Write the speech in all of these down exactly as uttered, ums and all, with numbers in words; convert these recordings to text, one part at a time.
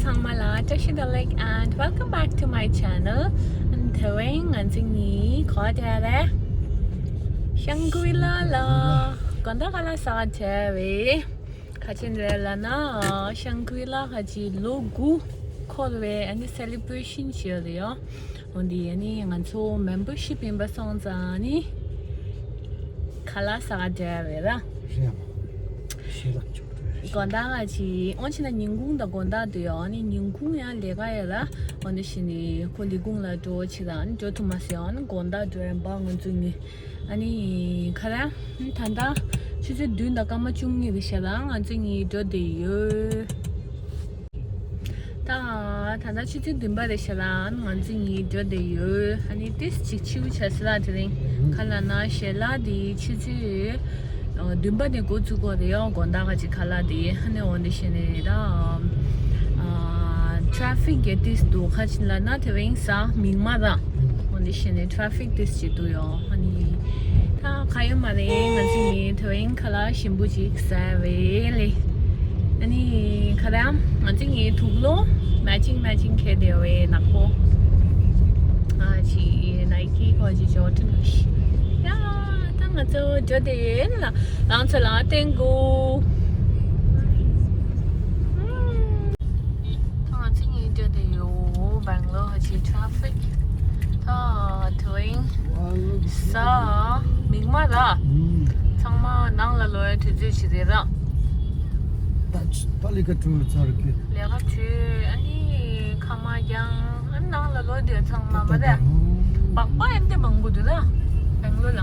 ཚང་མ་ལ་བཀྲ་ཤིས་བདེ་ལེགས། And welcome back to my channel. དེ་རིང་ང་ཚོ་གཉིས་ག་པར་བསྡད་རེད། ཤང་གྷི་ལ་ལ། དགོང་དག་ཁ་ལག་ཟ་ག་བསྡད་རེད། ག་རེ་བྱེད་རེད་ལབ་ན། ཤང་གྷི་ལ་ག་ཅིག་ལོ་དགུ་འཁོར་བའི་ཨ་ནི་སེ་ལི་བྷི་རེ་ཤན་བྱེད་ཡ་རེད་ཡ། འོ་འདི་ཨ་ནི་ང་ཚོ་མེམ་བར་ཤིབ་ཡིན་པ་སོང་ཙང་ཨ་ནི་ཁ་ལག་ཟ་ག་བསྡད་རེད་ར། རེད་ཡ། ཞལ་ལག་མཆོད་འབུལ། དགོང་དག་ང་ཅིག་འོ་ཕྱི་ན་ཉིན་གུང་དང་དགོང་དག་འདུག་ཡ། ཨ་ནི་ཉིན་གུང་ཡང་ལས་ཀ་ཡོད་ར། འོ་འདི་བྱས་ནས་ཁོ་ལས་ཁུངས་ལ་འགྲོ་བྱེད་དང་ཨ་ནི་འགྲོ་ཐུབ་མ་སོང་། ཨ་ནི་དགོང་དག་འགྲོ་ཡ་ཡིན་པ། ང་ཚོ་གཉིས་ཨ་ནི་ག་རེ་ད་ལྟ་ཆུ་ཚོད་བདུན་དང་སྐར་མ་བཅུ་གཉིས་རེད་ཤག་ར། ང་ཚོ་གཉིས་འགྲོ་བསྡད་ཡོད། ད་ད་ལྟ་ཆུ་ཚོད་བདུན་པ་རེད་ཤག་ར། ང་ཚོ་གཉིས་འགྲོ་བསྡད་ཡོད། ཨ་ནི་ཏིས་ཅིག་ཕྱིའུ་ཆ་སི་ལ་དེ་རིང་ག་ལ་ན་ཞལ་ལག་དེ་ཆུ་ཚོད་བདུན་པ་ནས་འགོ་བཙུགས་གོ་རེད་ཡ། དགོང་དག་ག་ཅིག་ཁ་ལག་དེ། ཨ་ནི་འོ་འདི་བྱས་ནས་ད་ཨ་ཊ་རེ་ཕིག་གི་ཏིས་འདུག་ག་ཅིག་ལབ་ན་དེ་རིང་གཟའ་མིག་དམར་ར། འོ་འདི་བྱས་ནས་ཊ་རེ་ཕིག་ཏིས་ཅིག་འདུག་ཡ། ཨ་ནི་ད་ག་ཡོད་མ་རེད། ང་ཚོ་གཉིས་དེ་རིང་ཁ་ལག་ཞིམ་པོ་ཅིག་ཟ་བས་ལེ། ཨ་ནི་ག་རེ་ང་ཚོ་གཉིས་དུག་ལོག་མེ་ཅིང་མེ་ཅིང་ཁྱེར་བསྡད་ཡོད་ནག་པོ། ཨ་ཅི་ནའི་ཀི་ཁོ་ཅི་ཇོར་ཌན་རེད་ཤག་ཡ། ད་ང་ཚོ་འགྲོ་བསྡད་ཡོད་ལ། ལང་ཚོ་ལ་བསྟན་དགོས། ད་ང་ཚོ་གཉིས་འགྲོ་བསྡད་ཡོད། སྦེང་ལོར་གྱི་ཊ་རེ་ཕིག་ད་དེ་རིང་གཟའ་མིག་དམར་ར། ཚང་མ་ནང་ལ་ལོག་ཡ་དུས་ཚོད་ཅིག་རེད་ར། ད་ད་ལས་ཀ་གྲོལ་ཚར་གི། ལས་ཀ་གྲོལ། ཨ་ནི་ཁ་མ་རྒྱང་། ཨ་ནི་ནང་ལ་ལོག་བསྡད་ཚང་མ་མ་རེད། སྦག་སྦག་ཡིན་དེ་མང་པོ་འདུག་ད་སྦེང་ལོར་ལ།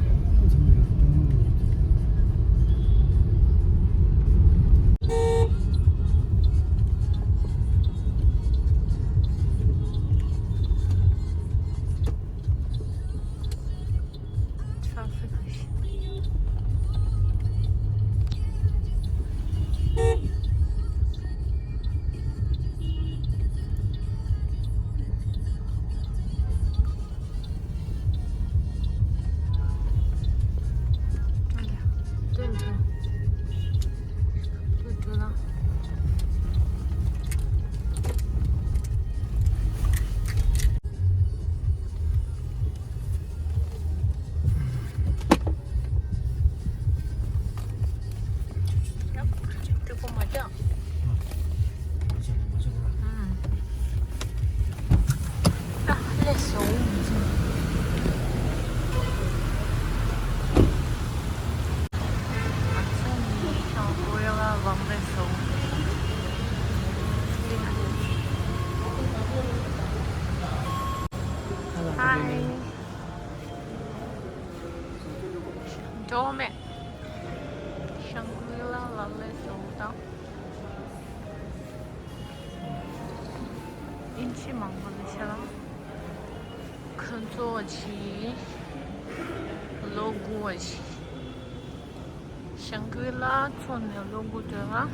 Hi. འགྲོ་མེད། ཤང་གྷི་ལ་ལ་ལས་བཟོ་དང་། ཨིན་ཇི་མང་པོ་ལས་བྱ་ལ། ཁོ་ཚོ་ཅི་ལོ་དགུ་བ་ཞིག་ཤང་གྷི་ལ་ཚོ་ནས་ལོ་དགུ་དོན་ལ།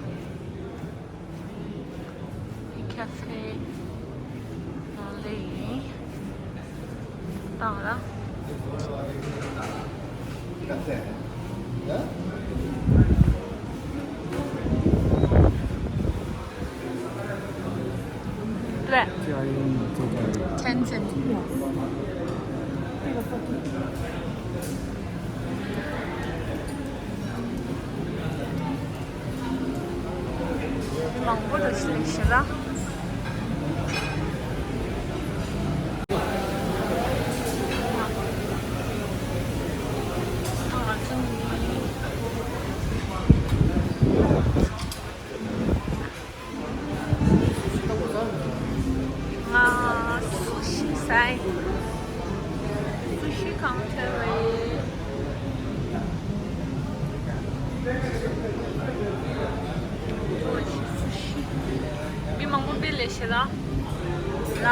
ཁ་ཧྥེ་ནང་ལས་ཡིན། བཏང་ར། Tenzin. མང་པོ་འདུག་ཞེས་ལེགས་ཤིག་ལ། ང་སུ་ཤི་ཟ་ཡི། སུ་ཤི་གང་ཐོན་བ་ཡིན། ཨོ་ཤི་སུ་ཤི། མི་མང་པོ་དཔེ་ལས་ཤེས་ལ། ལ།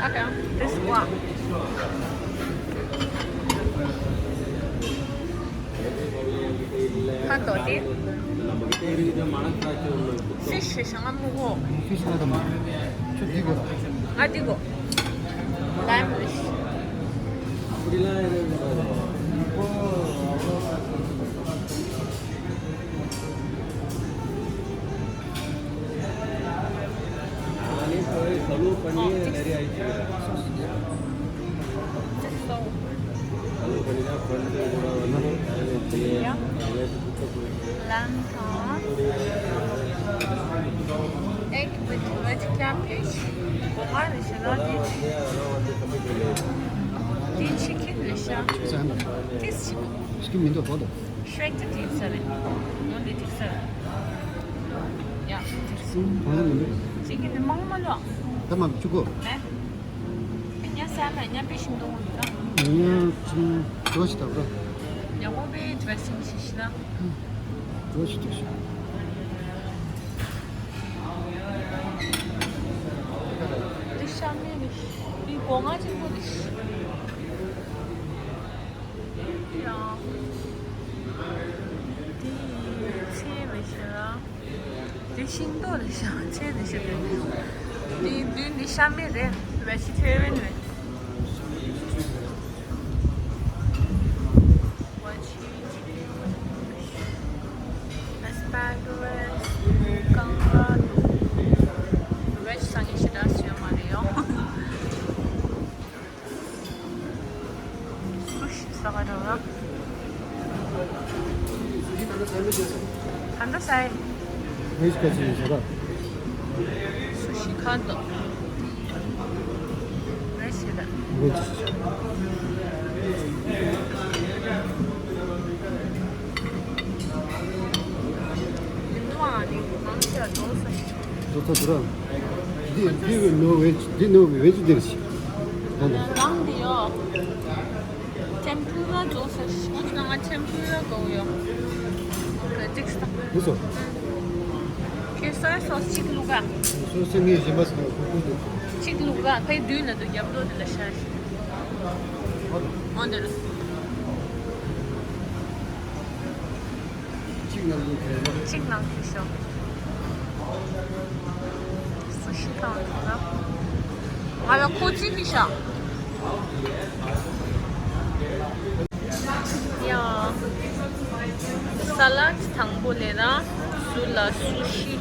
Okay, this one. ཁ་དོག་དེ། ཕི་ཤི་ཞང་ཨ་མུ་གོ། ཕི་ཤི་ལ་དམ། ཁྱོད་འདི་གོ། ང་འདི་གོ། ལའི་མི་ཤི། ཨ་ཕི་ལ་ཡ་རེ་གོ། ཨོ། ལམ་དང་། Egg with red cabbage. གོ་ང་རེ་ཤ་ལ་དེ། དེ་chicken རེ་ཤ། དེ་chicken། chicken མི་འདུག་གོ་འདུག Shrek དེ་ཐིག་ས་རེད། ངོ་འདི་ཐིག་ས་རེད། ཡ། ཤིང་གོང་ལ་མི་འདུག་ཤིང་གི་ནི་མང་མ་ལོ། ད་མ་བཅུ་གོ་ཨེ། ཨེ་ཉ་ས་མ་ཉ་པེ་ཤིང་དུ་འོང་ད། ཉ་ཤིང་གྲོ་ཞིག་ད་བར། ཉ་འོ་པེ་dressing ཤིག་ཤི་ན། གྲོ་ཞིག་ཏུ་ཤི། འདི་ཤ་མེད་ནི། འདི་སྒོ་ང་ཆེན་པོ་རེད། ཡང་། འདི་ཚེ་བའི་ཤ་ར། འདི་ཤིང་ཏོག་རེད་ཤག་ཚེ་རེད་ཤག་འདི་འདི་འདི་ཤ་མེད་རེད། བའི་ཤི་ཐེ་ཝན་རེད། Asparagus། ཀང་ར་འདུག་བའི་ཤི་སང་ངེ་ཤི་ད་སུ་ཡོད་མ་རེད་ཡོང་། སུ་ཤི་ཟ་ག་འགྲོ་ར། ག་འདྲ་ཟ་ཡི། ཝེཇ་ག་ཚོད་ཡིན་ཟེར་ར། སུ་ཤི་ཁ་འདོག་ཝེཇ་ཟེར་ར། ཝེཇ། ཡིན་ནོ་ཨ་ནི་མང་ཆེ་བ་འགྲོ་ས་ཤི། འགྲོ་ཐག་འགྲོ་ར། འདི་འདི་ནོ་ཝེཇ་འདི་ནོ་ཝེཇ་འདིར་ཤི། ད་ནི། རང་འདི་ཡོ། tempura རྫོགས་སོང་། ང་ཚོ་ང་tempura དགོས་ཡོད། འགྲིག་སྟེ། ལུགས་སོ། ཁྱོད་soy sauce གཅིག་བླུགས་ཨ། soy sauce ངས་གཞན་པ་ཟིན་ན་ཁུག་ཁུག་འདུག་གཅིག་བླུགས་ཨ། ཕའི་དུས་ན་དུ་རྒྱབ་ལོགས་དེ་ལ་ཤ་ཤི། འོ་འདི་ལ། གཅིག་ནང་དུ་ཁྱེར་ན། གཅིག་ནང་དུ་ཤོག་སུ་ཤི་ཁང་དུ་ན། ང་ལ་ཁོ་གཅིག་གིས་ཤ། ཡ། ས་ལད་དང་པོ་ལས་ན་སུ་ལ་སུ་ཤི།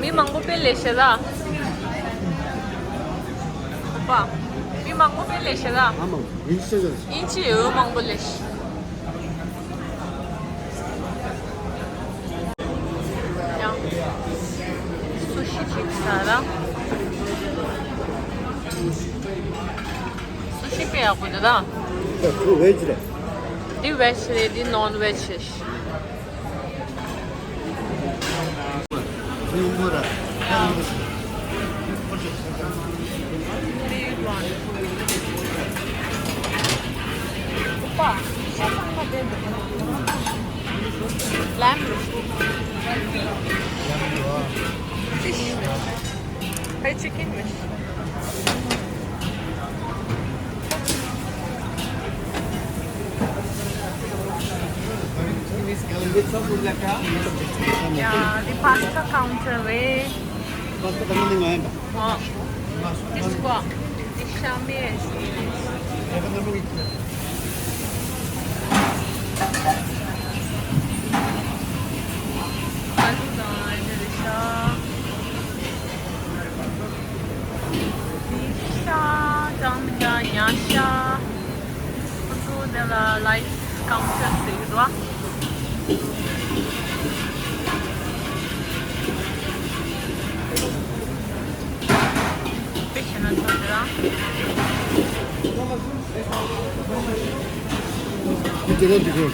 མི་མང་པོ་དཔེ་ལས་ཤ་ར། པ། མི་མང་པོ་དཔེ་ལས་ཤ་ར། ཨ་མ། ཡིན་ཤ་ཡིན་ཤ་ཡོད་མང་པོ་ལས་ཤ། ཡང་། སུ་ཤི་ཅིག་ཟ་ར། སུ་ཤི་དཔེ་ཡག་པོ་འདུག་ད། ད་ཁོ་ཝེཇ་རེད། འདི་ཝེཇ་རེད། འདི་ནོན་ཝེཇ་རེད། ཡང་། འདི་ཡོད་ལ། པ། ལམ། ཕིཤ། ཕའི་ཆི་ཀིན་མེད། ཡ། འདི་pasta counter རེད། pasta གང་ནས་ང་ཡིན་པ། ཨོ། འདི་སུ་གོ། འདི་ཤ་མེད། ཨ་ལུ་དང་འདི་རེད་ཤག་འདི་ཤ་ཙང་མི་འདྲ་ཉ་ཤ། ཁོ་ཚོ་དེ་ལ་live counter ཟེར་གྱི་འདུག་ཨ། དཔེ་བྱས་ན་ཚོ་དེ་རང་། Did it good?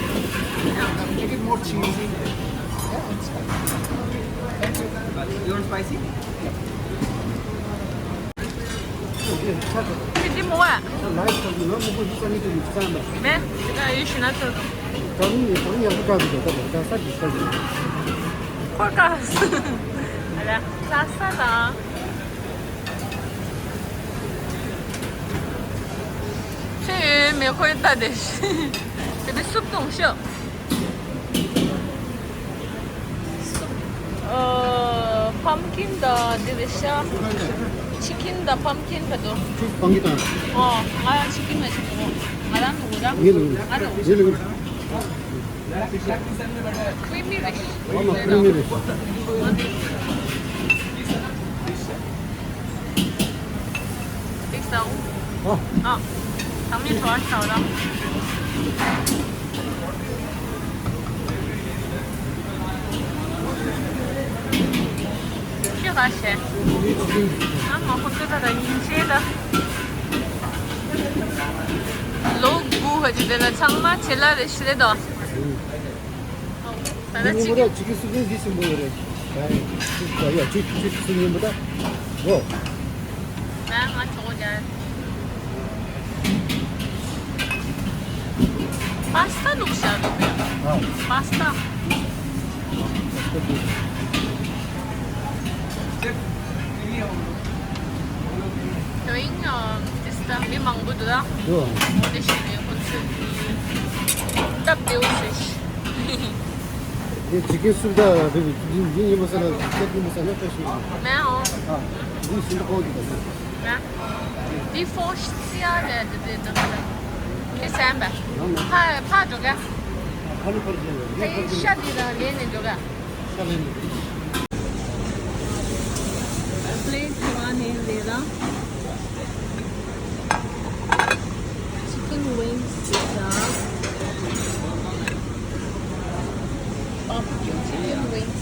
Make it more cheesy. You want spicy? ཁྱེད་ཀྱི་མོ་བ། མེད། ད་ཡུལ་ཤི་ན་ཚོད་དང་། ཁོ་ཀ་ས། ཨ་ལ་ལྷ་ས་དང་། ཚེ་ཡོད་མེད་ཁོའི་ལྟ་དེ། དེ་ནི་སུབ་གཏོང་ཤོག་སུབ། ཨ། pumpkin དང་འདི་རེད་ཤག chicken དང་pumpkin བར་དུ། pumpkin དང་། ཨོ། ང་ཡང་chicken མ་ཤེས་མོ། ང་རང་ལུག་ར། ངའི་ལུག་ང་རང་ངའི་ལུག creamy རེད། ཨོ་མ་creamy རེད། ཨ། ཨ། ཚང་མས་བྲོ་བ་ཤོར་ར། ཤི་ག་ཤེ། ཨ་མ་ཁོ་ཚོ་ད་ད་ཉིན་བྱེད་ད། ལོ་དགུ་ཧ་ཅི་དེ་ལ་ཚང་མ་ཆེ་ལ་རེ་ཤི་རེ་ད། ད་ད་འདི་ཉིན་མོ་ཅིག་ད་ཅི་གི་སུ་ཉིན་འདི་སུ་མོ་རེད། ད་ཡ་ཅིག་ཅིག་སུ་ཉིན་མོ་ད། ལོ། ང་ང་ཆོག་ཡ། པ་སི་ཏ་ལུག་ཤ་ལུག་ཡ། ཨ། པ་སི་ཏ། པ་སི་ཏ་ལུག་དེ་ཡིན་ཡང་དེ་སྟབས་མི་མང་པོ་འདུག་ལ། འདུག་ཨ། འོ་དེ་ཞིག་ནས་ཁོ་ཚོས་སྟབས་བདེ་བོ་བྱས་ཤིག་དེ་ཇི་ཀེ་སུབ་ད་རེད། འདི་འདི་ཡིན་པ་ས་ལ་ཇི་ཀེ་ཡིན་པ་ས་ལ་ལྟ་ཞིག་མེད་འོང་། ཨ། འདི་ཤིན་ཏུ་ཁོག་གི་ད། ཡ། འདི་ཧྥོ་ཤི་ཡ་རེད། འདི་འདི་འདི་ག་ལ། ཁྱེད་སེམས་པ། ཡང་མེད། ཕ་ཕ་འགྲོ་ག་ཕ་ལུ་ཕར་ཇེ་ལ་ཡ་ཕར་ཇེ། ཤ་འདི་ར་ལེན་ནས་འགྲོ་ག་ཤ་ལེན་ནས། པླེ་ཊི་ཁ་ནས་ལས་ར། Chicken wings དང་barbecue chicken wings།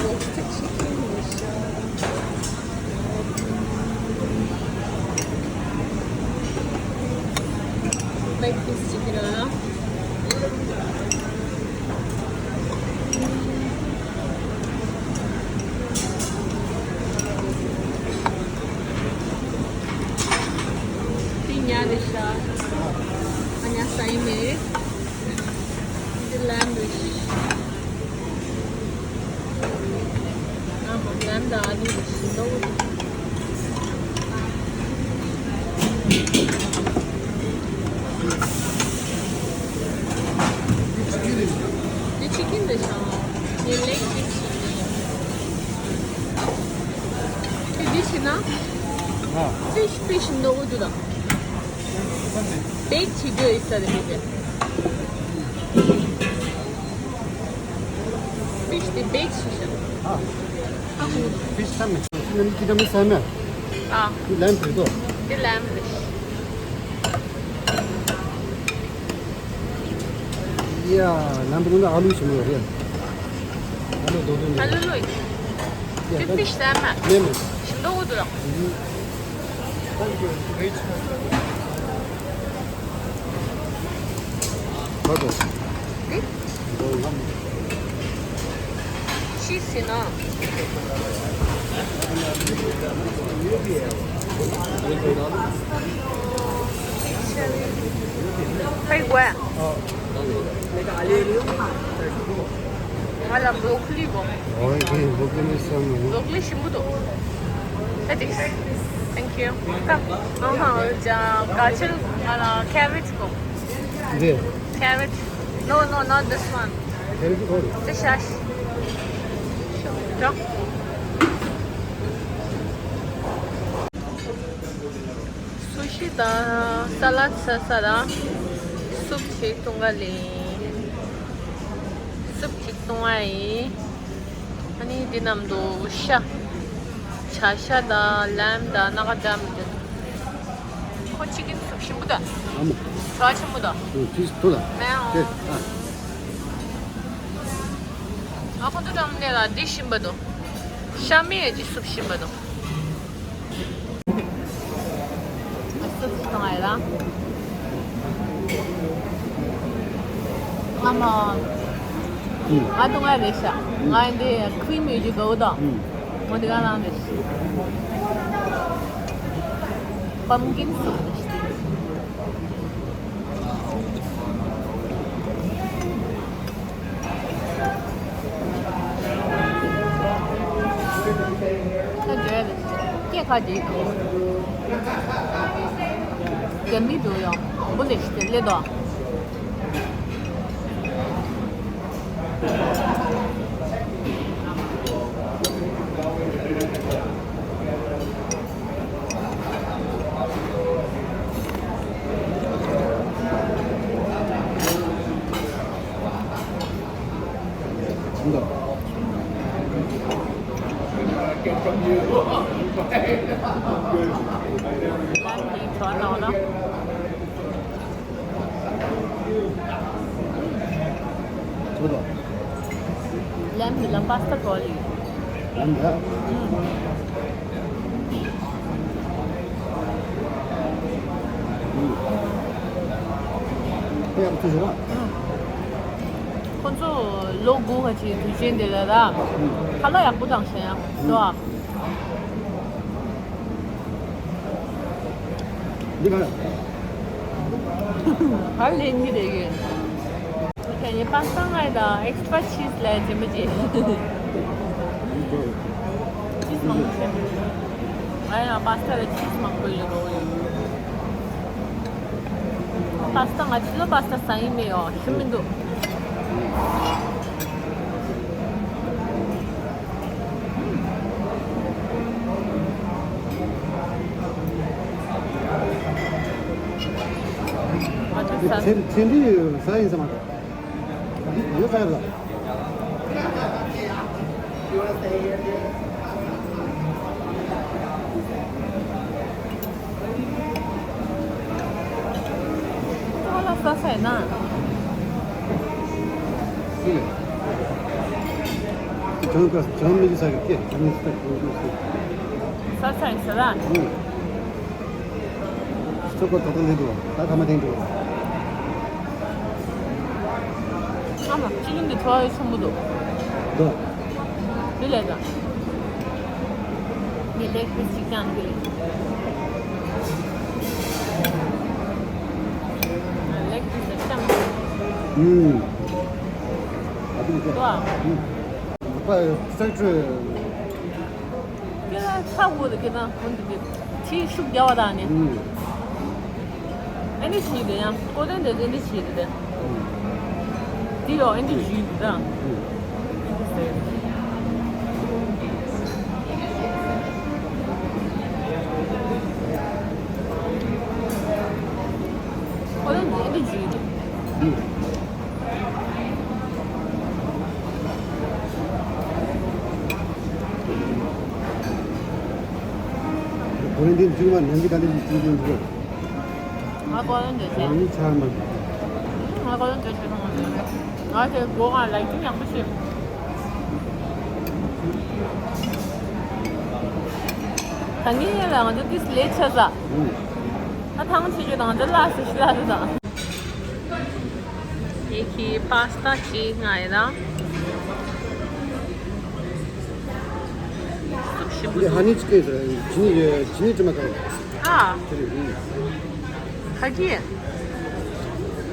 Roasted chicken with baked beans chicken. འདི་ཉ་རེད་ཤག་ཨ་ཉ་ས་ཡིན་མེད། འདི་ལམ་རེད་ཤག་ཨ་མ་ལམ་དང་ཨ་ལུ་རེད་ཤག་འདི་ཅི་ཀིན་རེད་ཤག་ངས་ལེགས་ཀྱིས་བྱས་ནས། དེ་འདི་བྱས་ན། ཨ། ཕིཤ་ཕིཤ་འདོགས་དགོས་འདུག་ད། བེག་བྱེད་རྒྱུ་ཡོད་ས་རེད་མི་དེ། ཕིཤ་དེ་བེག་བྱས་ཤག་ཨ། ཨ་ཧུ། ཕིཤ་ས་མེད། ཁྱེད་རྣམས་ཀྱིས་ད་མི་ཟ་མེད། ཨ། འདི་ལམ་རེད་དོ། འདི་ལམ་རེད། ཡ། ལམ་དུ་ཨ་ལུ་ཞིམ་པོ་རེད། ཨ་ལུ་རྡོག་རྡོག་ཨ་ལུ་ལོ་ཡིན། ཡ། དེ་ཕིཤ་ཟ་མ། མེད་མེད། ཞིམ་པོ་འདུག་ལ། ཨུ་ཧུ། Thank you. Great. ཨེ། ཤི་སི་ན། ཕའི་གོ་ཡ། ང་ལ་བྷོ་རོ་ཀོ་ལི་དགོས། ཨོ་ཡེ། བྷོ་རོ་ཀོ་ལི་ཟ་མི་འོང་། བྷོ་རོ་ཀོ་ལི་ཞིམ་པོ་འདུག་ཨ་ཏིག Thank you. ཀ་ཨ་ཧ། ཇ་ག་ཆལ་ང་ལ་ཁེ་རོཊ་དགོས། འདི། Carrot. No, no, not this one. ཁེ་རོཊ་དགོས། དེ་ཤ་ཤ། འགྲོ། སུ་ཤི་དང་ས་ལད་ཟ་ས་ར། སུབ་ཅིག་བཏུང་ག་ལེ། སུབ་ཅིག་བཏུང་བ་ཡིན། ཨ་ནི་འདི་ནང་དུ་ཤ། བྱ་ཤ་དང་ལམ་དང་སྣ་ཁ་འདྲ་མི་འདྲ་འདུག་ཁོ་ཅི་ཀིན་སུབ་ཞིམ་པོ་དང་། ཨ་མ། བྲོ་བ་ཆེན་པོ་དང་། ཨོ་ཅི་སུ་དང་། མེད་ཨོ། ཨེ་ཨ། ཨ་ཁོ་ཚོ་འགྲམ་ནས་ལ་འདི་ཞིམ་པ་འདུག་ཤ་མེད་ཀྱི་སུབ་ཞིམ་པ་འདུག་ཨ་སུབ་ཅིག་བཏང་ཡ་ལ། ཨ་མ། ཨུ། ང་དུང་ང་རེད་ཤག་ང་འདི་ཁི་རི་མི་ཡོད་ཀྱི་འདུག་དང་། ཨུ། ངོ་འདི་ག་ལང་རེད། Pumpkin soup. ཁ་རྗེ་རེད། སྐད་ཁ་རྗེ་འདུག་རྒྱ་མི་འདུག་ཡང་བུ་ལས་ཤི་ལེ་དོ། ལམ་གྱི་བྲོ་བ་ལ། ལམ་འདི་ལ་པཱ་སྟ་བྲོ་བ་ལ་ཡོད། ལམ་འདི་ལ། ཁོ་ཚོ་ལོ་དགུ་ཁ་ཅིག་དུས་ཆེན་དེ་ལ་ར། ཁ་ལག་ཡག་པོ་དང་ཞེ་ཡག་འདུག་ཨ། འདི་ག་རེད། ག་རེ་ལེན་གྱི་རེད་གི། ཁྱེད་ཀྱི་པཱ་སྟ་ང་དང་ཨེག་སི་ཊ་ར་ཆིས་ལ་ཅན་པ་ཅི། ཆིས་མང་པོ་ཞིག་ང་ཡང་པཱ་སྟ་ལ་ཆིས་མང་པོ་ཡོད་རོགས་ཡོད། པཱ་སྟ་ང་ཕྱི་ལོ་པཱ་སྟ་ཟ་ཡི་མེད་ཡོ་ཤི་མི་འདུག་ང་ཚོ་ཟ། ཚན་ཚན་རིག་ཟ་ཡིན་ས་མ་རེད། འདི་ཡོད་ས་རེད། ཚོ་ལ་ས་ས་ཡིན་ན། སི། ལེ། ཅང་ག་ཅང་མི་ས་གི་སྐད་ཅང་མི་ས་གི་ས་ས་ཡིན་ས་ར། ཨུ། སོ་གོ་ཏོག་ཏོག་ལེ་འདུག་ད་ཐ་མ་དེ་འདུག་ཨ་མ་ཅི་ལིན་དེ་ཁྲོ་ཡོ་ཆུང་མོ་འདུག་འདུག་དེ་ལས་ད། ངས་ལེག་པིས་གཅིག་ཀྱང་དེ་ལས། ལེག་པིས་དེ་ཀྱང་། ཨུམ། ཨ་དེ་ཀྱང་། ཨུམ། ཨ་ཕ་སེ་ཀྲི། ཁྱེད་རང་ཚ་བོ་དེ་ཁྱེད་རང་ཁོང་དེ་དེ་ཁྲིད་ཤུགས་རྒྱག་པ་དང་ནི། ཨུམ། ཨ་ནི་བྱེད་དེ་ཡང་ཀོ་ཏན་དེ་ཨ་ནི་བྱེད་དེ་དེ། ཨུམ། དེ་ཡོ་ཨ་ནི་བྱེད་དེ་དང་། ཨུམ། ཀོ་ཏན་དེ་ཨ་ནི་བྱེད་དེ། ཨུམ། ཁོ་རང་འདི་མཇུག་མ་ནང་གི་ད་ལྟ་ཡིན་ཅིག་ཡིན་གྱི། ང་ཀོ་ལོན་འདོད་བྱེད། ང་ནི་ཆར་མ། ང་ཀོ་ལོན་འདོད་བྱེད་ཐོང་མ། ང་དེ་སྒོ་ང་ལག་ཁྱིམ་ཡག་པོ་བྱེད། ད་ངས་ལ་ང་ཚོ་ཏིས་ལས་ཆ་ས། ཨུམ། ད་ཐང་ཆེ་ཆེ་དང་ད་ལ་སི་ཤི་ལ་ད། དེ་གི་པཱ་སྟ་ཅིག་ང་ཡི་ན། འདི་ཧ་ནི་ཅི་ཀེ་ཟེར། ཅི་ནི་ཅི་ནི་ཅི་མ་ཁ། ཨ། ཅི་རེད། ཁ་གི།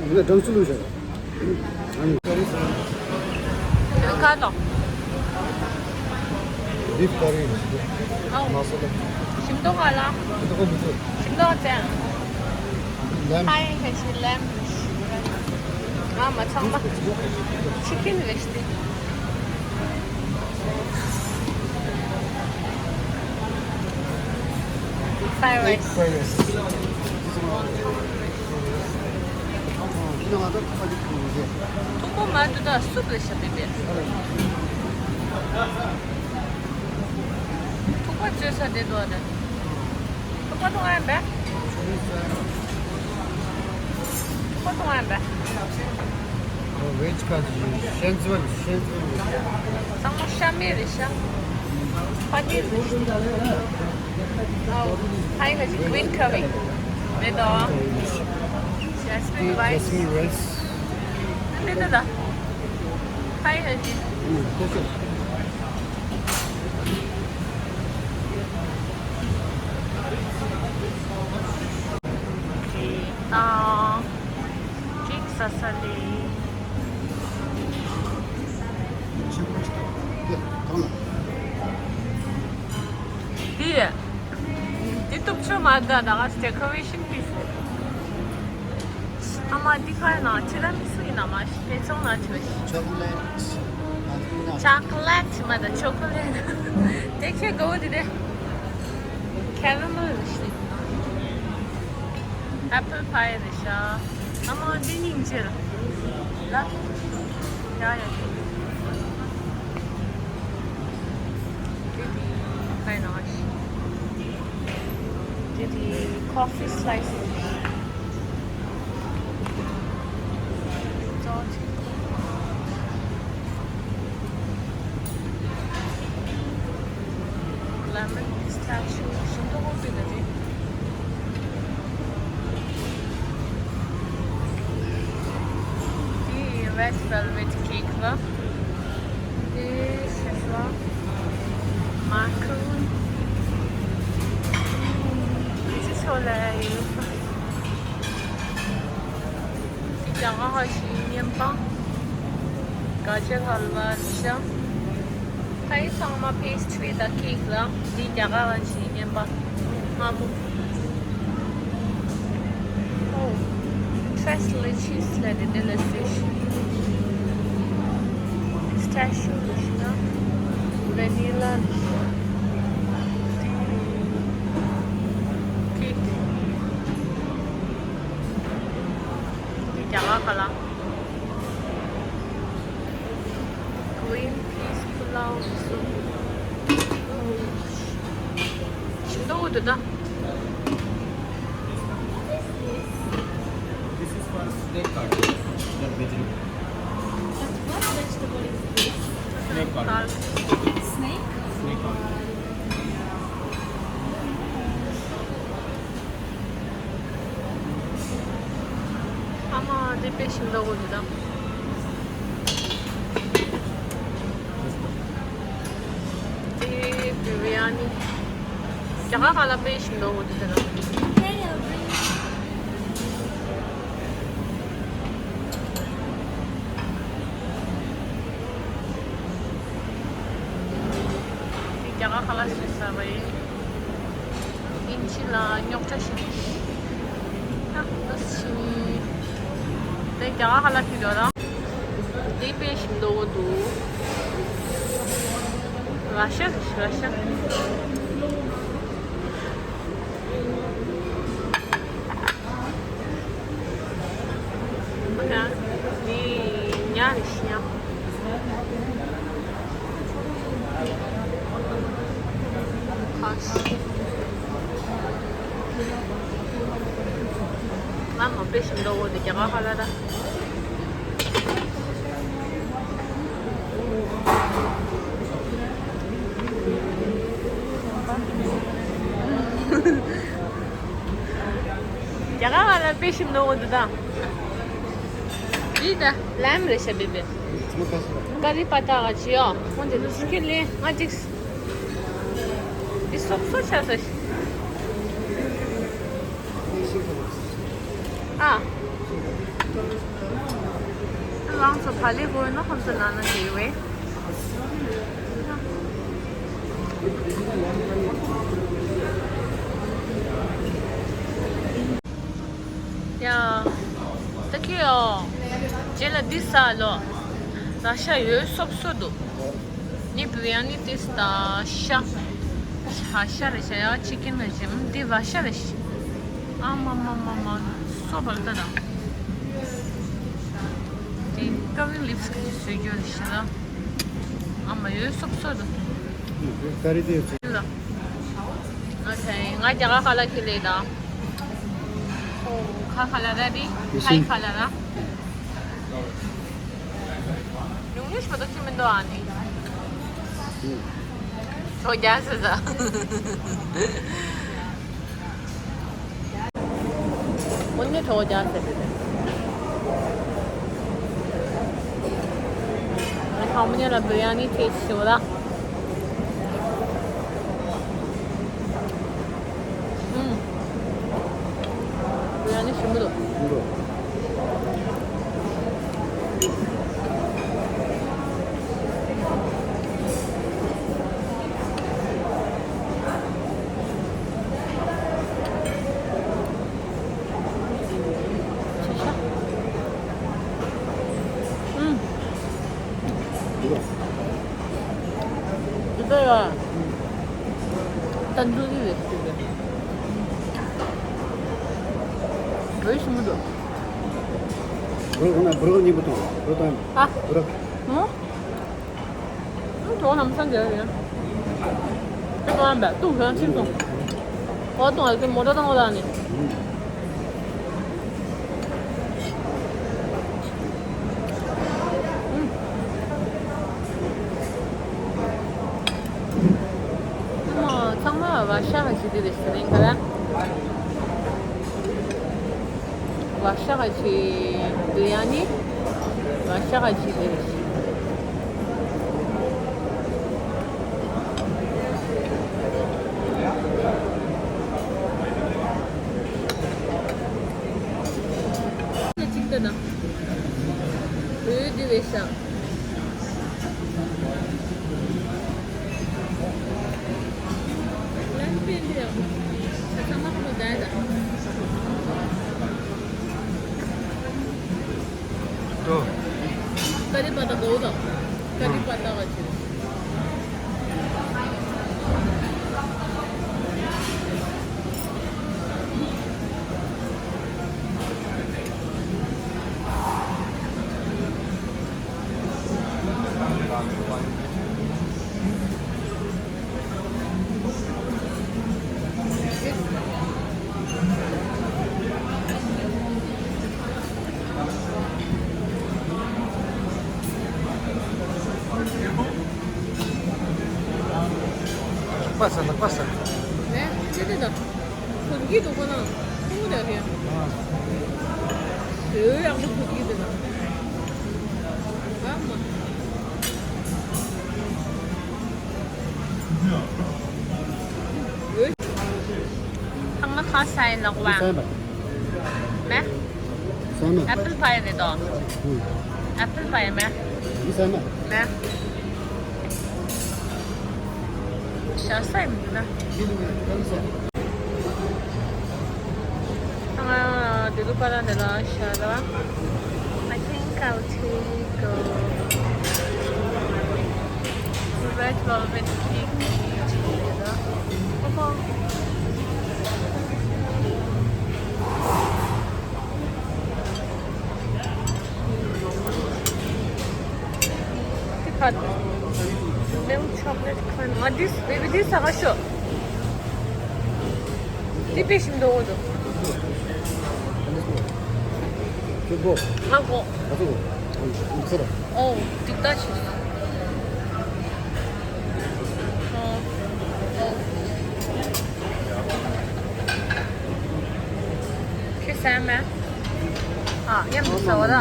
འདི་ལ་སྦྲང་རྩི་བླུགས་བཞག་ཨ་ནི་ཀ་རི་ཟེར། ཀ་ཏོ། བིབ་ཀ་རི་ཨོ། མ་སོ་ལ། ཞིམ་མདོག་ག་ལ། ཞིམ་མདོག་མི་འདུག་ཞིམ་མདོག་ཅན། ལེམ། ཧའི་ཧེ་ཤི་ལེམ། ང་མ་ཚང་མ་ཆི་ཀིན་རེ་ཤི། Fried rice. Fried rice. ཐུག་པ་མ་འདུག་ད་སུབ་རེ་ཤ་པེ་པེ། ཐུག་པ་བཅོས་ས་དེ་འདུག་ཨ་ནི། ཐུག་པ་འཐུང་ཨ་ཡིན་པས། ཐུག་པ་འཐུང་ཨ་ཡིན་པས། ཝེཇ་ཁ་ཅིག་ཤན་ཙི་བན་ཤན་ཙི་བན། ཚང་མ་ཤ་མེད་རེད་ཤ། པ་ནིར་རེད་ཤ། ཨའོ། ཧའི་ཁ་ཅིག་green curry། མེད་དོ། Jasmine rice། Jasmine rice། ཨ་ནི་ད་ད། ཧའི་ཧའི་ཅི། ཨུ། ཁོ་ཚོ། ཨ། ཅིག་ས་ས་ལེ། ཆུ་ཁོ་ཆུ་ཏོ། ཡ། གང་ལ། དེ། དེ་གཏུབ་ཆོག་མ་ད་ད་ག་decoration piece། ཨ་མ་འདི་ག་ཡིན་ན་ཐི་ར་མི་སུ་ཡིན་ན་མ་ཤི་པེ་ཚོང་ན་ཆོ་ཤི། Chocolate. ཆོ་ཀོ་ལེ་ཊི་མ་ད་ཆོ་ཀོ་ལེ་ཊི། དེ་ཁྱེད་གོ་དེ་དེ། Caramel་རེད་ཤི། Apple pie་རེད་ཤ། ཨ་མ་འདི་སྙིང་རྗེ་ལ། ཡ་ཡ། དེ་དེ། Coffee slice. Lemon pistachio ཞིམ་མདོག་པོ་དེ་ལ་རེད། དེ་red velvet cake ལ། དེ་ཤ་ཤ། Macaron. This is all I use. དེ་རྒྱ་གར་ཧ་ཤི་ཉན་པ། ག་ཅེ་ཧལ་ཝ་ལི་ཤ། ད་ཡི་ཚང་མ་pastry དང་cake ལ། འདི་རྒྱ་གར་རང་བཞིན་ཉན་པ། སྔ་མོ། Oh, tres leches ལ་དེ་འདི་ལ་སུ་ཤི། Pistachio ལ་ཤི་ན། Vanilla ལ་ཤི། Cake འདི་རྒྱ་གར་ག་ལ། Green peas pulao soup. ཞིམ་མདོག་འདུག་ད། This is for snake curry, the vegetable. What vegetable is this? Snake curry. Snake? Snake curry. ཨ་མ། དེ་དཔེ་ཞིམ་མདོག་འདུག་ད། དེ་biryani རྒྱ་གར་ཁ་ལག་དཔེ་ཞིམ་མདོག་འདུག་ད། དེ་རྒྱ་གར་ཁ་ལག་ཞིག་ཟ་བ་ཡིན། ཨིན་ཇི་ལ་རྙོག་དྲ་ཞིག་ཨ་ཨ་ཞིག་དེ་རྒྱ་གར་ཁ་ལག་ཞིག་འགྲོ་དང་། དེ་དཔེ་ཞིམ་མདོག་འདུག་ར་ཤ་ར་ཤ། ཨ་ནི་འདི་ཉ་རེད་ཤི་ཡ། ཨ་ཤི། ང་མ་དཔེ་ཞིམ་མདོག་འདུག་རྒྱ་གར་ཁ་ལག་ད། རྒྱ་གར་བ་ལ་དཔེ་ཞིམ་མདོག་འདུག་ད། འདི་ད་ལམ་རེད་ཤག་བེ་བེ། ཀ་རི་པ་ཏ་ག་ཅི་ཡོ། ཁོང་ཚོ་ཅི་ཁེ་ལེ་ང་ཅིག་འདི་སོབ་སོབ་ཆགས་སོ། ཨ། ལང་ཚོ་བ་ལི་གོ་ན་ཁོང་ཚོ་ན་ན་དེ་བས། ཡ། ད་ཁྱོད་ཨོ། རྗེས་ལ་འདི་ཟ་ལོ། ར་ཤ་ཡོད་སོབ་སོབ་འདུག་ནི་བུ་ཡང་ནི་ཏིས་ད་ཤ། ཤ་ཤ་རེད་ཤ་ཡ་ཅི་ཀིན་རེད་ཤ་འདི་བ་ཤ་རེད་ཤ། ཨ་མ་མ་མ་མ་སོ་བར་ད་ད། འདི་ཀ་བི་ལིབ་སི་ཀི་སུས་རྒྱུ་རེད་ཤ་ད། ཨ་མ་ཡོད་སོབ་སོབ་ད། ཀ་རི་དེ་ཡོད་ཚེ། ལ། ཨ་ཁེ་ང་རྒྱ་གར་ཁ་ལག་ཁེ་ལེ་ད། ཁ་ཁ་ལ་ར་དི། ཁའི་ཁ་ལ་ར། ཉུང་ཉུང་ཞིག་མ་གཏོགས་ཅི་མི་འདུག་ཨ་ནི། ཁྲོ་རྒྱག་ཟེར་ཟ། དངོས་གནས་ཁྲོ་རྒྱག་ཟེར་དེ། ཨ་ནི་ཁ་མོ་ཉལ་ལ་བི་རི་ཡ་ནི་ཐེ་ཤོ་ལ། ཨུམ། བི་རི་ཡ་ནི་ཞིམ་པོ་འདུག་ཨུམ། འདི་ལྟ་ཡ། ཏན་ཏུ་ནི་རེད་ཟེར་གི། འོས་ཤིང་མི་འདུག་བུ་རོ་ཁོ་ན་བུ་རོ་གཉིས་པོ་དང་བུ་རོ་དང་ཨ། བུ་རོ། ཨང་། ཨང་། གྲོགས་ལམ་སང་རྒྱག་རེད། དེ་གང་བས་ཏུ་གང་ཕྱིན་སོང་། ཨོ་ཏོ་ང་ཚོ་མོ་ཊ་བཏང་བ་ལ་ནི། ཚང་མ་བ་ཤ་ང་ཞིག་དེ་རེད་ཟེར་ནས་ག་ར། བ་ཤ་ག་ཅི་འདི་ཡང་ནི། བ་ཤ་ག་ཅི་འདི་རེད། ཅིག་ལྟ་ན། འོད་འདི་བས་ཤ། ཀ་རི་པ་ཏ་གོ་དང་། ཀ་རི་པ་ཏ་ག་ཅི། པ་ས་ན་པ་ས། ནས་ཅི་དེ་དང་། ཁོར་གྱི་འདུག་གོ་ན། ཁོང་རེ་རེ། ཨོ་ཡག་པོ་ཁོར་གྱི་འདུག་ན། ཨ་མ། ཁང་ཁ་ས་ཡིན་ནོག་བ། ས་ཡིན་པ། མེ། ས་ཡིན་པ། ཨེ་པིལ་ཕ་ཡིན་ནི་དོ། ཨེ་པིལ་ཕ་ཡིན་མེ། ས་ཡིན་པ། མེ། ཤ་ས་ཡིན་ན། ཨ། དེ་ལུ་པ་ར་འདི་ལ་ཤ་ར། I think I'll take uh, red velvet cake. Milk chocolate crunch. ང་འདི་བེ་བི་འདི་ཟ་ག་ཤོག་འདི་དཔེ་ཞིམ་འདུག་འོ་འདུག་ཁྱོད་གོ་ང་གོ་ང་ཚོ་གོ་ཁྱོད་ར། ཨོ། འགྲིག་ད་ཆི། ཨོ། ཨོ། ཁྱོད་ཟ་མེད། ཨ། མཉམ་དུ་ཟ་བ་ར།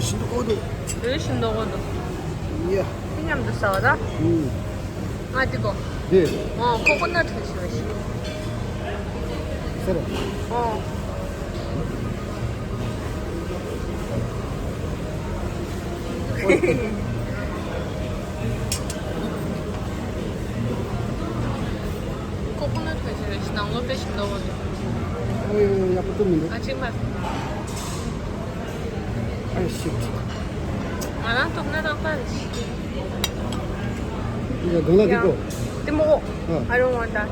ཤིན་ཏུ་གོ་འདུག་འོ་ཤིན་ཏུ་གོ་འདུག་ཡ། མཉམ་དུ་ཟ་བ་ར། ཨུམ། ང་འདི་གོ་འདི། ཨོ། ཁོ་ཁོ་ན་ཐོན་ཤི་བ་ཤི། ཟེར། ཨོ། ཁོ་ཁོ་ན་ཐོན་ཤི་བ་ཤི་ནང་ལོ་དཔེ་ཤིན་ཏུ་གོ་འདུག་ཨོ་ཡ་ཡ་ཡ་པོ་ཏུ་མི་འདུག་ཨ་ཅིག་མ། ཨ་ཤིཊ། ང་རང་ཐོབ་ན་རག་པ་རེད། ཡ་གང་ལ་འདི་གོ་དེ་མོ། ཨ། I don't want that.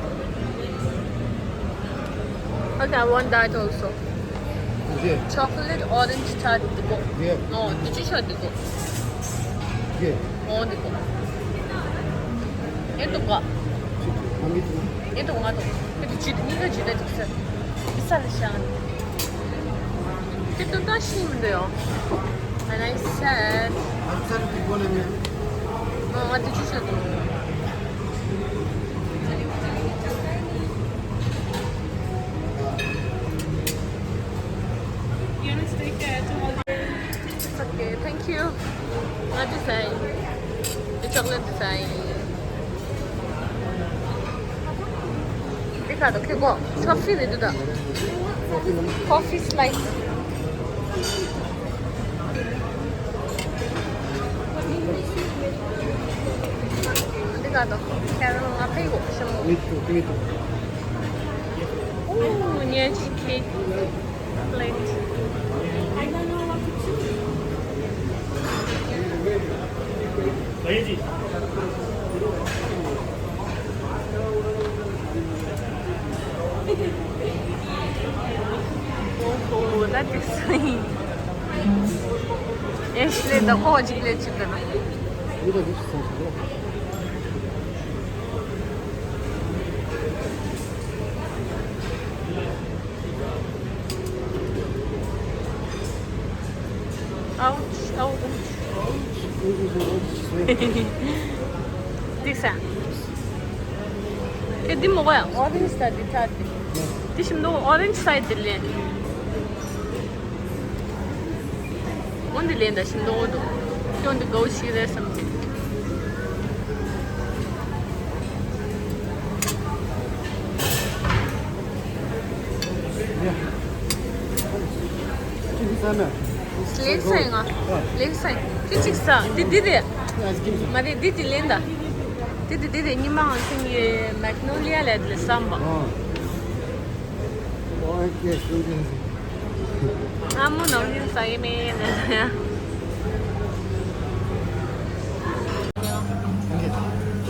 Okay, I want that also. འདི། Chocolate orange tart འདི་གོ་འདི། ཨོ་འདི་ཅི་ཤོག་འདི་གོ་འདི། ཨོ་འདི་གོ་ཨེ་འདུག་ག་ཨེ་འདུག་ང་འདུག་ཨེ་འདུག་གཉིས་ཀ་ཇི་ལྟ་འདུག་ས། འདི་ས་ལ་ཤང་། དེ་དོན་དག་ཤེས་མི་འདུག་ཡོ། And I said, ཨ་ཙར་གྱི་སྒོ་ནས་མེད། ང་ང་དེ་ཅི་བྱ་འདུག It's okay, thank you. ང་དེ་ཟ་ཡིན། དེ་ཅོག་ལེ་ཊི་དེ་ཟ་ཡིན། འདི་ག་དང་ཁེ་གོ་ཊོ་ཕི་རེད་འདུག་ད། Coffee slice. འདི་ག་དང་ཁེ་རོ་ང་ཕེ་གོ་ཤམ་མོ། Me too, me too. Ooh, ཉལ་ཆི་ཁེག་པླེཊ། ཨོ་ཧོ། That is sweet. ཨེ་ཤི་ལེ་ད་ཁོ་གཅིག་ལས་གཅིག་ལ་ན། You don't need to say it. འགྲིག་ས། ཨེ་འདི་མོ་གོ་ཡ། ཨོ་རེན་ཇི་ས་འདི་ཚ་འདི། འདི་ཞིམ་འདུག་ཨོ་རེན་ཇི་ས་འདི་ལེན། འོ་འདི་ལེན་ད་ཞིམ་འདུག་འོ་འདུག་ཁྱོད་འདི་གོ་ཞིག་རེད་བསམ་གི། ལེགས་སེ་ང་། ལེགས་སེ། ཁྱི་གཅིག་ཟ། འདི་འདི་རེད། མ་རེད་འདི་འདི་ལེན་ད། འདི་འདི་འདི་རེད། ཉི་མ་ང་ཚོ་ངའི་མེག་ནོ་ལི་ཡ་ལས་འདི་ལས་བསམ་པ། ཨ་མོ་ནམ་རྒྱུན་ཟ་ཡི་མེད་ལ།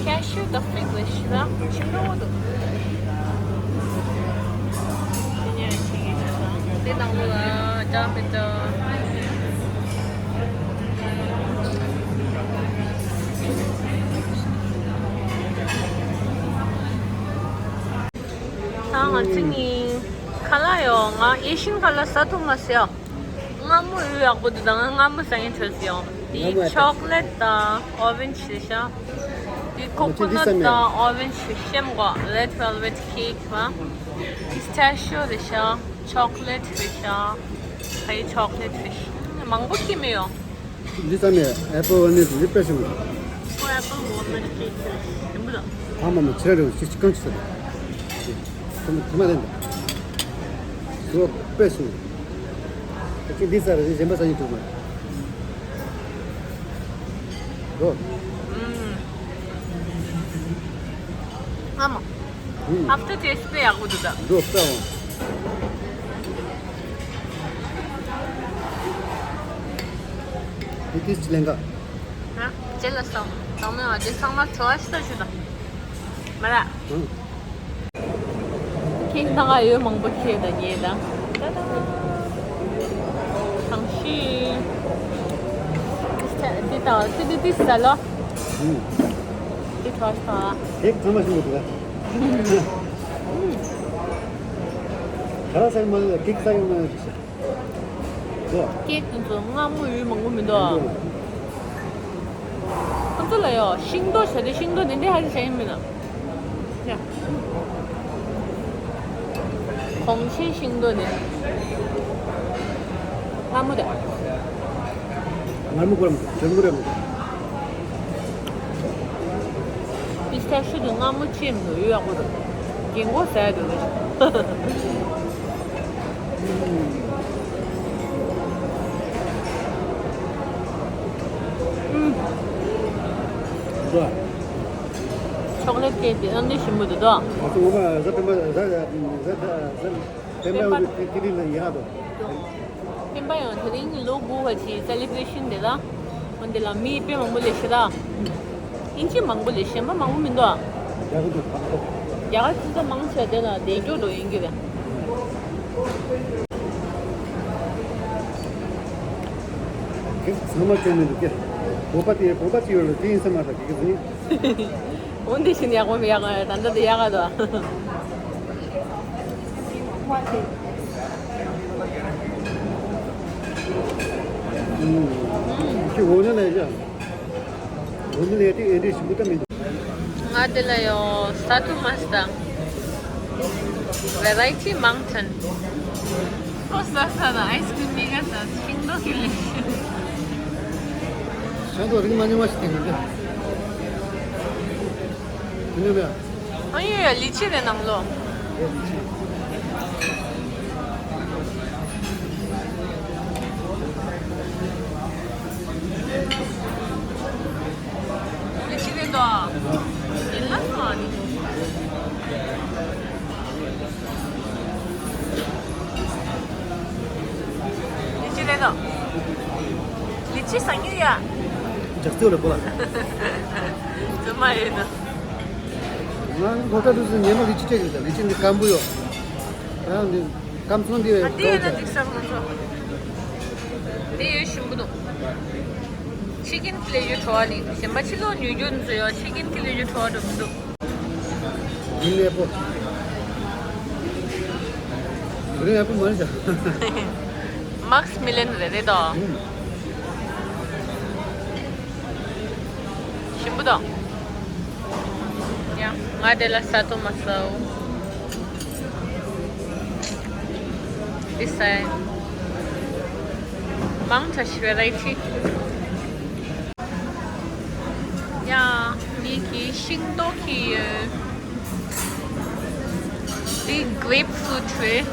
ཁེ་ཤུ་དང་ཕིག་ལ་ཤི་ན་ཆུང་འགྲོ་འདུག་དེ་ནས་ཆི་གི་ཆི་དང་དེ་ནང་ལོ་ལ་ཅང་མི་ཅང་། ད་ང་ཚོ་གཉིས་ཁ་ལག་ཡོད། ང་ཨེ་ཤིན་ཁ་ལག་ཟ་ཐུབ་མ་སོང་། མངར་མོ་ཡོད་ཡག་པོ་འདུག་ད་ང་མངར་མོ་ཟ་མཁན་བྱོས་སོང་། དེ་ཆོ་ཀོ་ལེ་ཊི་དང་ཨོ་རེན་ཇི་རེད་ཤག་དེ་ཁོ་ཁོ་ནཊ་དང་ཨོ་རེན་ཇི་ཤེམ་གོ་རེ་ཌི་ཝེལ་ཝེཊ་ཁེག་བ། པི་སི་ཊ་ཤི་ཡོ་རེད་ཤག་ཆོ་ཀོ་ལེ་ཊི་རེད་ཤག་ཕ་ཡི་ཆོ་ཀོ་ལེ་ཊི་རེད་ཤག་མང་པོ་ཁྱེར་མི་ཡོང་། འདི་ཙམ་ཡང་ཨེ་པལ་ཨོ་རེན་ཇི་འདི་དཔེ་སྲིད་མི་འདུག་ཁོ་ཨེ་པལ་ཨོ་རེན་ཇི་ཁེག་ཞིམ་པོ་འདུག་ཨ་མ་མ་ཕྱིར་རེ་བ་ཅིག་ཅིག་གང་ཅིག་ཟེར། དེ་མ་དེ་མ་ལེན་ད། ཟོ་དཔེ་སྲིད་མི་འདུག་ཅིག་འདི་ཟ་རེ་གཞན་པ་ཟ་ཡིན་ཐུབ་མ་རེད། ཟོ། ཨ་མ། ཨབ་ཏུ་ཏེ་སི་དཔེ་ཡག་པོ་འདུག་ད། འགྲོ་ལྟ་འོང་། དེ་དེ་ཅི་ལེན་ག་ཨ། རྗེས་ལ་སོང་། ཚང་མས་ང་ཚོ་ཚང་མ་བྲོ་བ་ཞིག་ལྟ་ཞུ་ད། མ་ར། ཁེག་ནང་ཡོད་མང་པོ་ཁྱེར་ད་ངས་ད། ད་ད། གང་ཤེས། དེ་ད་དེ་དེ་དེ་ཟ་ལོ། དེ་བྲོ་བ་ཞིག་ད། ཁེག་ཚང་མ་ཞིམ་པོ་འདུག་ད། ཁ་ལག་ཟ་ཡི་མ་རེད། ཁེག་ཟ་ཡི་མ་རེད། ཁེག་དེ་ཚོ་མངར་མོ་ཡོད་མང་པོ་མི་འདུག་ཨ། ཁོ་ཚོ་ལ་ཡོ་ཤིང་ཏོག་བྱ་དེ་ཤིང་ཏོག་དེ་འདྲ་ཧ་ཅང་བྱ་ཡི་མིན་ན། ཡ། གོང་ཆེན་ཤིང་ཏོག་དེ། མངར་མོ་དེ། མངར་མོ་ཁོ་རང་ཇོན་མོ་རེད་མོ། པི་སི་ཏ་ཤིའོ་དེ་མངར་མོ་ཅན་དུ་ཡོད་ཡག་པོ་རེད། རྒན་གོག་ཟ་ཡ་དེ་རེད། ཨུམ། ཆོ་ཀོ་ལེཊ་ཀེག་དེ་ཨ་ནི་ཞིམ་པོ་འདུག་དོ། ང་ཚོ་ངོ་མ་གཟའ་སྤེན་པ་གཟའ་གཟའ་གཟའ་སྤེན་པ་སྤེན་པ་དེ་དེ་རིང་ལ་ཡག་དོ། སྤེན་པ་ཡང་དེ་རིང་ལོ་དགུ་བ་ཅིག་སེ་ལེ་བྷ་རེ་ཤན་དེ་ལ། འོན་ཏེ་ལ་མི་དཔེ་མང་པོ་སླེབས་ཤག་ད། ཨིན་ཇི་མང་པོ་སླེབས། གཞན་པ་མང་པོ་མི་འདུག་ཨ། རྒྱ་གར་དུ་བར་སྐབས། རྒྱ་གར་ཚོ་མང་ཆེ་དེ་ལ་བསྡད་སྐྱོ་འགྲོ་ཡིན་གྱི་རེད། ཁྱེད་ཚང་མ་སྐྱོ་མི་འདུག་ཀྱེ། བོད་པ་དེ་བོད་པ་ཅིག་ཡོད་ལ་དེ་ཡིན་ས་མ་རེད་ཀྱེ་ཀྱེ་ཟིན། འོན་ཏེ་ཤིན་ཡག་པོ་མི་ཡག་ག་ད་ལྟ་དེ་ཡག་ག་འདུག་ཨ། ཁྱེད་འོ་ན་ལས་བྱ། འོ་ན་ལས་དེ་ཨེ་འདྲས་ཞིམ་པོ་ད་མི་འདུག་ང་དེ་ལ་ཡོ་ས་ཐུ་མ་སྟ། བེ་རའི་ཊི་མང་ཐོན། ཁོ་ས་ས་ན་ཨའི་སི་ཀྲིམ་མི་ག་ས་ཤིང་ཏོག་གི་ལས། ཤིང་ཏོག་རིགས་མ་ཉུང་བ་ཞིག་དེ་ནི་འདི། དེ་ནི་འདི། ཨ་ཡོ་ཡོ་ལི་ཅི་རེད་ནམ་ལོ། ལི་ཅི་རེད་དོ། ཡིན་ལ་སོང་ཨ་ནི། ལི་ཅི་རེད་དོ། ལི་ཅི་ཟ་མཁན་ཡ། ཇག་རྩེ་ལ་གོ་ལ། རྫུན་མ་ཡིན་ནོ། ང་ནི་ལོ་ལྟར་དུས་སུ་ཉལ་མ་ལི་ཅི་སྤྲད་ཀྱི་རེད། ལི་ཅི་འདི་སྐམ་པོ་ཡོད། ཡང་འདི་སྐམ་ཚོང་འདི་ཨ་འདི་ཡིན་ན་འགྲིག་ས་ང་ཚོ། འདི་ཡོད་ཞིམ་པོ་འདུག་ཆི་ཀིན་ཀི་ལས་ཡོད་བྲོ་བ་ནི་གཞན་པ་ཕྱི་ལོགས་ཉོ་རྒྱུ་འདི་ཚོ་ཡོད། ཆི་ཀིན་ཀི་ལས་ཡོད་བྲོ་བ་འགྲོ་མི་འདུག་ཡིན་ལས་པོ། རིན་ཡག་པོ་མ་རེད་ཤག་མཱག་སི་མི་ལན་རེད་རེད་དོ། ཨུམ། བུ་དང་། ཡ། ང་དེ་ལ་ས་ཏོ་མ་ཟའོ། འདི་ཟ། མང་ཆེ་ཤི་བེ་རའི་ཊི། ཡ། ངེད་ཀྱི་ཤིང་ཏོག་གི་ཡོད། འདི་གྷི་རེབ་ཕུ་རུཊ་རེད།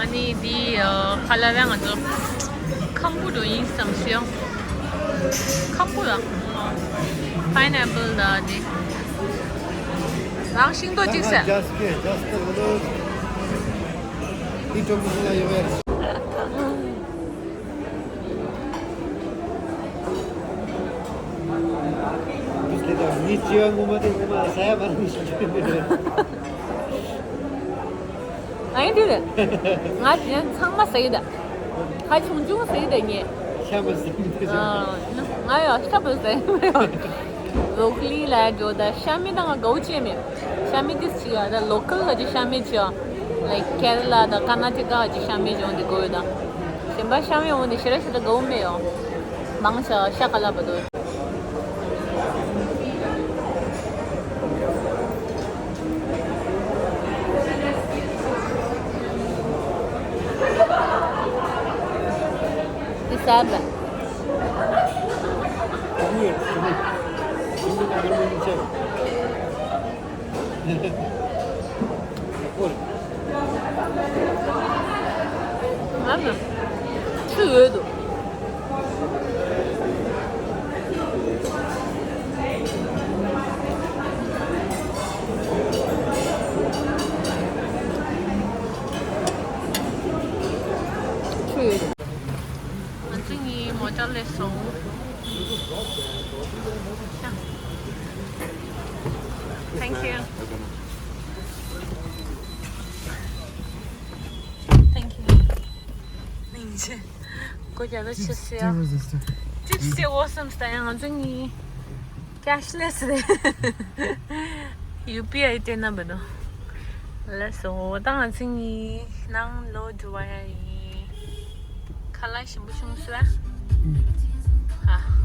ཨ་ནི་འདི་ཨ། ཁ་ལག་རང་ང་ཚོ་ཁམ་བུ་རུ་ཡིན་བསམ་སོང་། ཁམ་བུ་ར། པའིན་ཨེ་པལ་ལ་འདི། རང་ཤིང་ཏོག་གཅིག་ཟ། Just, just a little. He took me like you were. མི་སྐྱེ་བ་ངོ་མ་དེ་ངོ་མ་ཟ་ཡ་མ་རེད་ཞིག་ཨ་ཡིན་དེ་རེད། ང་དེ་ཚང་མ་ཟ་གི་ད། ཁ་ཆུང་ཆུང་ཟ་གི་ད་ངས། ཤ་མ་ཟ་གི་ད། ཨ། ང་ཡང་ཤ་མ་ཟ་གི་མ་ཡོང་། བྷོ་རོ་ཀོ་ལི་ལ་འགྲོ་ད། ཤ་མེད་ད་ང་དགའ་བོ་བྱས་མེད། ཤ་མེད་དེ་ཅི་ཡ་ད་ལོ་ཀལ་ག་ཅི་ཤ་མེད་ཅི་ཡ། ལའིཀ་ཀེ་ར་ལ་དང་ཀར་ན་ཊ་ཀ་ག་ཅི་ཤ་མེད་ཅི་ཡོང་དེ་དགོས་ཡོད་ད། གཞན་པ་ཤ་མེད་འོང་དེ་ཞེ་དྲག་ཞེ་དྲག་དགའ་བོ་མེད་ཡོང་། མང་ཆེ་ཤ་ཁ་ལག་པ་དོ། འདི་ཟ་བ། ང་ལ་ཆུ་ཡོད་དོ། ཆུ་ཡོད་དོ། ང་ཚོ་གཉིས་མོ་ཊ་སླེབས་སོང་། Thank you. Thank you. སྒོ་རྒྱག་ད་ཆེ་སེ་ཡ། ཅིབ་སི་ཅིབ་སི་ཨོ་སམ་སྟ་ཡང་ང་ཚོ་གཉིས་ཀེཤ་ལེ་སི་རེད། ཡུ་པི་ཨའི་སྟེར་ན་བ་དོ། ལགས་སོ། ད་ང་ཚོ་གཉིས་ནང་ལོགས་འགྲོ་བ་ཡ་ཡིན། ཁ་ལག་ཞིམ་པོ་བྱུང་སོང་ཨ། ཨ།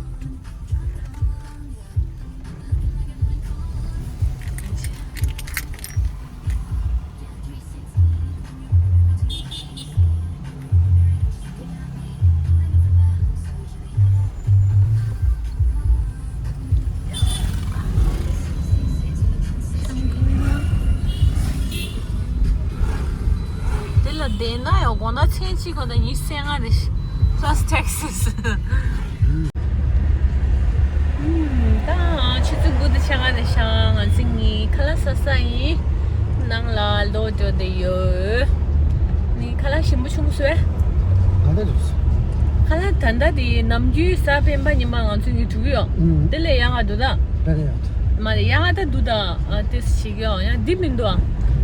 དེ་ལ་བསྡད་ན་ཡང་དགོང་དག་མཚན་གཅིག་གོ་ད་ཉི་ཤུ་རྩ་ལྔ་རེད། Plus taxes. ད་ཆུ་ཚོད་དགུ་དང་ཕྱེད་ཀ་རེད་ཤག་ང་ཚོ་གཉིས་ཁ་ལག་ཟ་ས་ཡིན། ནང་ལ་ལོག་འགྲོ་བསྡད་ཡོད། ནི་ཁ་ལག་ཞིམ་པོ་བྱུང་སོང་ཨེ། ང་ད་འགྲོ་སོང་། ཁ་ལག་ད་ལྟ་དེ་ནམ་རྒྱུན་གཟའ་སྤེན་པ་ཉི་མ་ང་ཚོ་གཉིས་འགྲོ་གི་ཡོད། ཨུམ། དེ་ལས་ཡག་ག་འདུག་ད། དཔེ་ཡག་འདུག་མ་རེད་ཡག་ག་ད་འདུག་ད། ཨ་ཏེས་ཞིག་ཡོད་ཡང་འདི་མི་འདུག་ཨ།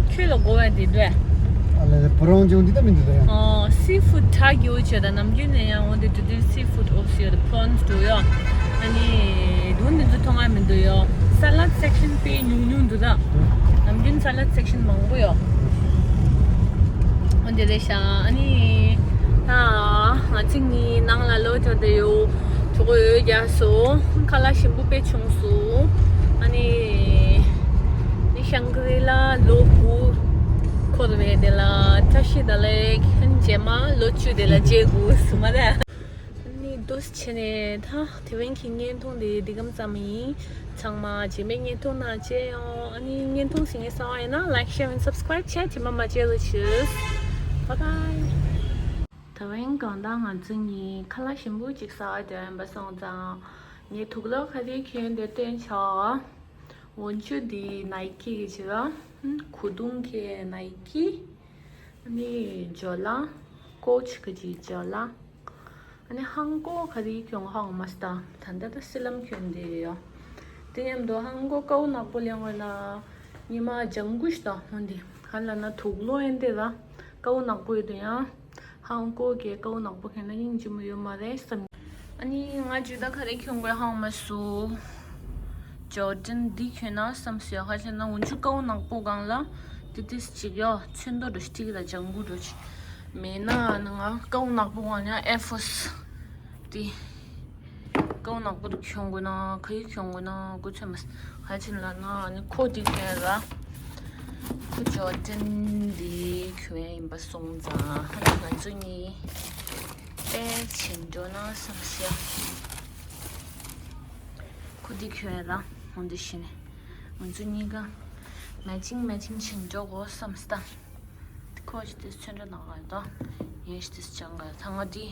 ཁྱོད་ལ་དགོས་པ་དེ་འདྲ། ཨ་ལས་པོ་རོང་ཅུང་འདི་ད་མི་འདུག་ད་ཡང་། ཨོ་སི་ཕུཌ་ད་གི་འོ་བྱས་ད་ནམ་རྒྱུན་ནས་ཡང་འོ་འདི་འགྲོ་དུས་སི་ཕུཌ་ཨོ་བྱས་ད་པོ་རོན་སི་འགྲོ་ཡོད། ཨ་ནི་དུ་འདི་ཚོ་མཐོང་ང་མི་འདུག་ཡོད། ས་ལད་སེག་ཤན་དཔེ་ཉུང་ཉུང་འདུག་ད། ནམ་རྒྱུན་ས་ལད་སེག་ཤན་མང་པོ་ཡོད། འོ་འདི་རེད་ཤག་ཨ་ནི་ད་ང་ཚོ་གཉིས་ནང་ལ་ལོག་འགྲོ་བསྡད་ཡོད། གྲོད་ཁོག་ཡོད་རྒྱག་སོང་། ཁ་ལག་ཞིམ་པོ་དཔེ་བྱུང་སོང་། ཨ་ནི་ནི་ཤང་གི་རི་ལ་ལོ་དགུ་འཁོར་བའི་དེ་ལ་བཀྲ་ཤིས་བདེ་ལེགས། ཨ་ནི་རྗེས་མ་ལོ་བཅུ་དེ་ལ་མཇལ་དགོས་སུ་མ་རེད། ནི་འདུག་བྱས་ནས་ད་དེ་རིང་གི་བརྙན་ཐུང་འདི་འདི་གམ་ཙམ་ཡིན། ཚང་མ་རྗེས་མའི་བརྙན་ཐུང་ནང་མཇལ་ཡོང་། ཨ་ནི་བརྙན་ཐུང་གཟིགས་མཁན་གསར་པ་ཡིན་ན་like, share and subscribe བྱས། རྗེས་མ་མ་མཇལ་ལ་ཆུས། Bye bye. དེ་རིང་གང་ལྟར་ང་ཚོ་གཉིས་ཁ་ལག་ཞིམ་པོ་ཅིག་ཟ་འགྲོ་ཡིན་པ་སོང་ཙང་། ངའི་དུག་ལོག་ག་རེ་གྱོན་དེ་སྟོན་ཆོག་འོན་ཆུ་འདི་ནའི་ཀི་གི་བྱས་པ། གོས་ཐུང་གི་ནའི་ཀི། ཨ་ནི་ཇོ་ལ། ཀོ་ཆི་གི་ཅིག་ཇོ་ལ། ཨ་ནི་ཧང་ཀོ་ག་རེ་གྱོན་ཧང་མ་སྟ། ད་ལྟ་ད་སི་ལམ་གྱོན་དེ་ཡོད། དེ་མཉམ་དུ་ཧང་ཀོ་ཀའུ་ནག་པོ་ལེན་དགོས་ན། ཉི་མ་ལྗང་གུ་ཞིག་དང་འོན་ཏེ་ཧ་ལ་ན་དུག་ལོག་ཡིན་དེ་ལ་ཀའུ་ནག་པོ་ཡོད་དུ་ཡང་། ཧང་ཀོ་གི་ཀའུ་ནག་པོ་ཁྱེར་ན་སྙིང་རྗེ་མོ་ཡོད་མ་རེད་བསམ། ཨ་ནི་ང་ཇུ་ད་ག་རེ་གྱོན་དགོས་ཧང་མ་སུ། ཇོར་ཌན་འདི་གྱོན་ན་བསམ་སོང་། ཁ་ཆེ་ན་འོན་ཆུ་ཀའུ་ནག་པོ་སྒང་ལ་ཏི་ཏིས་ཅིག་ཡོད། ཚོན་མདོག་འདྲ་ཞིག་ཏིག་ལ་ལྗང་གུ་འདྲ་ཞིག་མེད་ན་ང་ཀའུ་ནག་པོ་སྒང་ལ་ཨེ་ཕོས་ཏི། གོང་ནག་པོ་དེ་གྱོན་དགོས་ན་ག་རེ་གྱོན་དགོས་ན་དགོས་ཚོད་མ་ཟད། ཧ་ཅང་ལ་ན་ནི་ཁོ་དེ་གྱོན་ར། ཁོ་ཇོར་ཌན་དེ་གྱོན་ཡིན་པ་སོང་ཙང་ཧ་ཅང་ང་ཚོ་གཉིས་དཔེ་བྱེད་འགྲོ་ན་བསམ་ཤག་ཁོ་དེ་གྱོན་ར་འོང་དུ་ཤི་ནས་ང་ཚོ་གཉིས་ཀ་མེ་ཅིང་མེ་ཅིང་བྱེད་འགྲོ་དགོས་བསམ་སྟངས། ཁོ་ཞིག་དེ་ཚོན་ཁྲ་ནག་ག་དང་། ཡེ་ཞིག་དེ་ཅང་ག་ད་ང་དེ་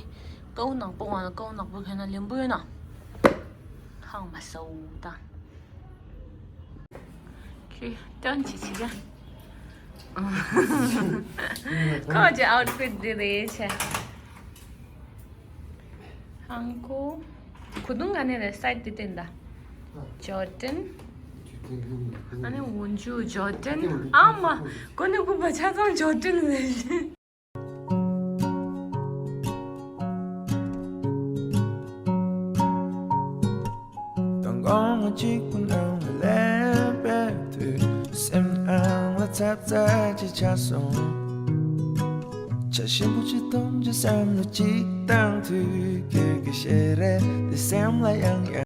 ཀའུ་ནག་པོ་ང་ལ་ཀའུ་ནག་པོ་གྱོན་ན་ལེན་པོ་ཡོད་ན། ཧང་མ་སོ་ད། ཁྱོད་སྟོན་ཅི་བྱེད་ཀྱང་། ཁོ་ཅི་ཨའུ་ཊི་ཕིཊ་འདི་རེད་བྱས། ཧང་ཀོ། གོས་ཐུང་ག་ནས་རེད་སའིཊ་དེ་བསྟན་ད། ཇོར་ཌན། ཨ་ནི་འོན་ཇུ་ཇོར་ཌན། ཨ་མ། གོ་ནི་གུ་པ་ཆ་ཚང་ཇོར་ཌན་རེད། དང་དགོང་མོ་གཅིག་པུ་ནང་ལ་སླེབས་པའི་དུས། སེམས་ནང་ལ་ཚབ་ཚབ་ཅིག་ཆགས་སོང་། ཇ་ཞིམ་པོ་ཅིག་འཐུང་རྒྱུ་བསམ་བློ་ཅིག་བཏང་དུས། ཁྱོད་ཀྱི་ཞལ་རས་དེ་སེམས་ལ་ཡང་ཡང་